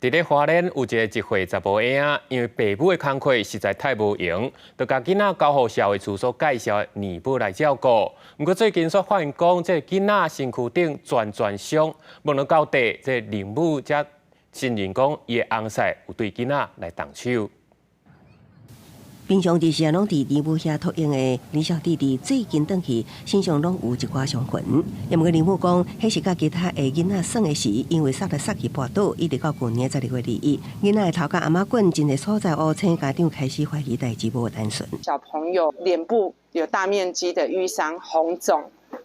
佇咧花蓮有一个1歲查埔嬰仔，因為爸母的工課實在太無閒，就共囡仔交予社會處所介紹的乳母來照顧。毋過最近煞發現講，這个囡仔身軀頂全全傷，問到到底，這個乳母才承認講，伊的翁婿有對囡仔來動手。平常日時攏佇乳母遐托嬰的李小弟弟，最近轉去身上攏有一寡傷痕。毋過乳母講，彼是佮其他的囡仔耍的時，因為捒來捒去跋倒，一直到舊年12月21，囡仔的頭佮頷仔滾真濟所在烏青，家長開始懷疑代誌無單純。小朋友臉部有大面積的淤傷、紅腫，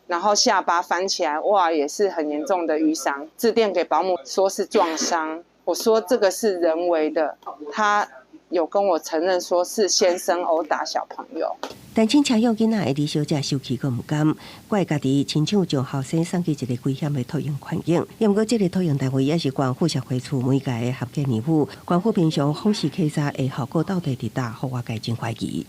然後下巴翻起來，哇，也是很嚴重的淤傷。致電給保姆說是撞傷，我說這個是人為的，他有跟我承認說是先生毆打小朋友。單親領養囡仔的李小姐受氣閣毋甘，怪家己親像將後生送去一个危險的托嬰環境。毋過這个托嬰單位也是縣府社會處媒介的合格乳母，縣府平常訪視稽查的效果到底佇佗，予外界真懷疑。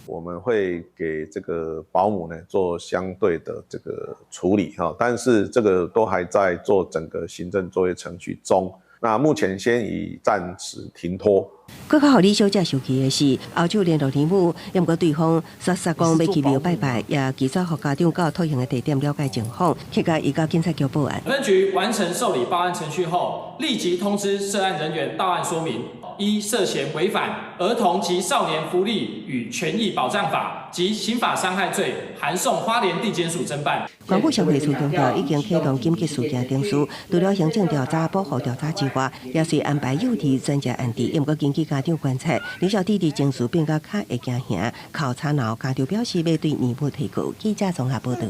我們會給這個保姆呢做相對的這個處理哈，但是這個都還在做整個行政作業程序中。那目前先以暫時停托。閣較予李小姐生氣的是，後手聯絡乳母，毋過對方煞煞講欲去廟拜拜，也拒絕予家長到托嬰的地點了解情況，去共伊到警察局報案。分局完成受理報案程序後，立即通知涉案人員到案說明，依涉嫌違反《兒童及少年福利與權益保障法》及刑法傷害罪，函送花蓮地檢署偵辦。縣府社會處強調，已經啟動緊急事件程序，除了行政調查、保護調查之外，也隨安排幼兒專家安置。毋過根據家長觀察，李小弟弟情緒變甲較會驚嚇，哭吵鬧，家長表示欲對乳母提告。記者綜合報道。